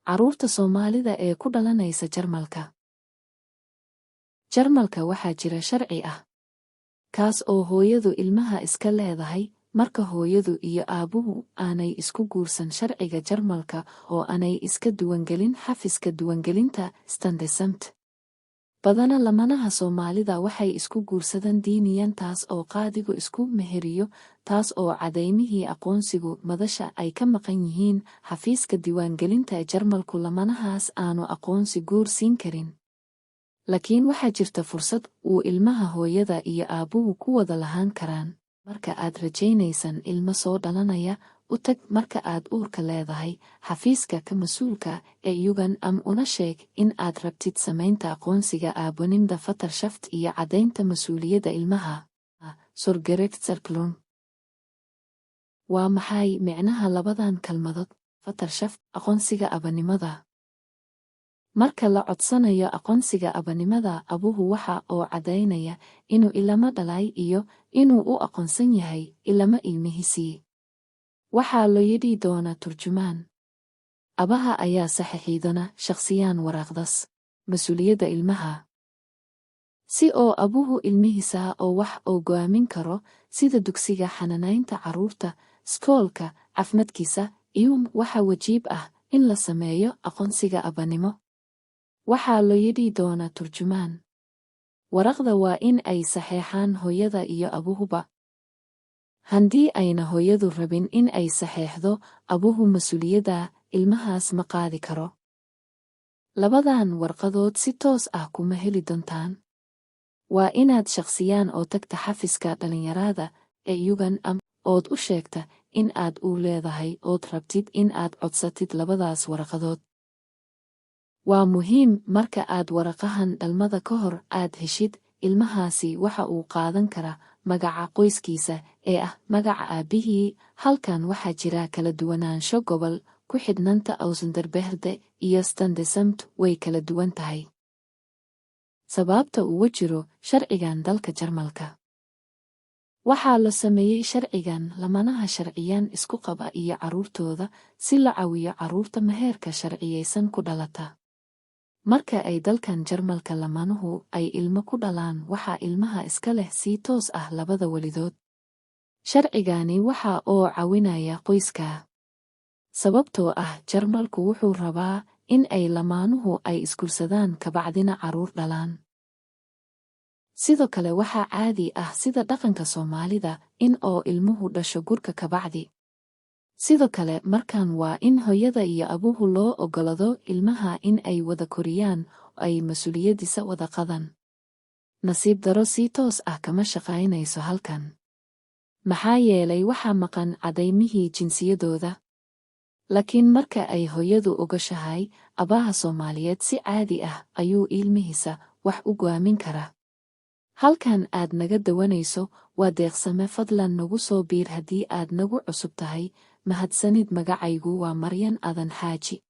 Carruurta Soomaalida ee ku dhalanaysa Jarmalka. Jarmalka waxaa jira sharci ah kaas oo hooyadu ilmaha iska leedahay marka hooyadu iyo aabbuhu aanay isku guursan sharciga Jarmalka oo aanay iska diiwaangelin xafiiska diiwaangelinta, Standesamt. Badana lamanaha Soomaalida waxay isku guursadaan diiniyan, taas oo qaadigu isku meheriyo, taas oo cadaymihii aqoonsigu madasha ay ka maqan yihiin. Xafiiska diiwaangelinta ee Jarmalku lamanahaas aanu aqoonsi guur siin karin. Laakiin waxaa jirta fursad uu ilmaha hooyada iyo aabbuhu ku wada lahaan karaan. Marka aad rajaynaysan ilmo soo dhalanaya, u tag marka aad uurka leedahay xafiiska ka mas'uulka ee Jugendamt, una sheeg in aad rabtid samaynta aqoonsiga aabbonimada, Vaterschaft, iyo caddaynta mas'uuliyadda ilmaha, Sorgerechtserklärung. Waa maxay micnaha labadan kalmadood, Vaterschaft, aqoonsiga aabanimada? Marka la codsanayo aqoonsiga aabanimada, abuhu waxa oo caddaynaya inuu ilmo dhalay iyo inuu u aqoonsan yahay ilmo ilmihiisii. Waxaa loo yidhi doonaa turjumaan. Abaha ayaa saxiixi doona shakhsiyan waraaqdaas. Mas'uuliyadda ilmaha. Si oo abuhu ilmihiisa oo wax oo go'aamin karo, sida dugsiga, xanaanaynta carruurta, iskoolka, caafimaadkiisa iwm, waxaa wajiib ah in la sameeyo aqoonsiga aabanimo. Waxaa loo yidhi doonaa turjumaan. Waraqda waa in ay saxeexaan hooyada iyo abuhuba. Haddii ayna hooyadu rabin in ay saxeexdo, abuhu mas'uuliyadda ilmahaas ma qaadi karo. Labadan warqadood si toos ah kuma heli doontaan. Waa inaad shakhsiyan oo tagta xafiiska dhalinyarada ee Jugendamt ood u sheegta in aad uur leedahay ood rabtid in aad codsatid labadaas waraqadood. Waa muhiim marka aad waraqahan dhalmada ka hor aad heshid, ilmahaasi waxa uu qaadan karaa magaca qoyskiisa ee ah magaca aabbihii. Halkan waxaa jira kala duwanaansho gobol ku xidhnanta Ausländerbehörde iyo Standesamt way kala duwan tahay. Sababta uga jiro sharcigan dalka Jarmalka. Waxaa la sameeyey sharcigan lamanaha sharciyan isku qaba iyo carruurtooda si la caawiyo carruurta meherka sharciyeysan ku dhalata. Marka ay dalkan Jarmalka lamanuhu ay ilmo ku dhalaan, waxaa ilmaha iska leh si toos ah labada walidood. Sharcigani waxa oo caawinaya qoyska. Sababtoo ah Jarmalku wuxuu rabaa in ay lamaanuhu ay isguursadaan, kabacdina carruur dhalaan. Sidoo kale waxaa caadi ah sida dhaqanka Soomaalida in oo ilmuhu dhasho gurka kabacdi. Sidoo kale markan waa in hooyada iyo abuhu loo oggolaado ilmaha in ay wada koriyaan oo ay mas'uuliyadiisa wada qadan. Nasiib daro, si toos ah kama shaqaynayso halkan. Maxaa yeelay waxaa maqan cadaymihii jinsiyadooda. Laakiin marka ay hooyadu ogashahay, aabbaha Soomaaliyeed si caadi ah ayuu ilmihiisa wax u go'aamin karaa. Halkan aad naga dawanayso waa Deeqsame. Fadlan nagu soo biir haddii aad nagu cusub tahay. Mahadsanid. Magacaygu waa Maryan Adan Xaaji.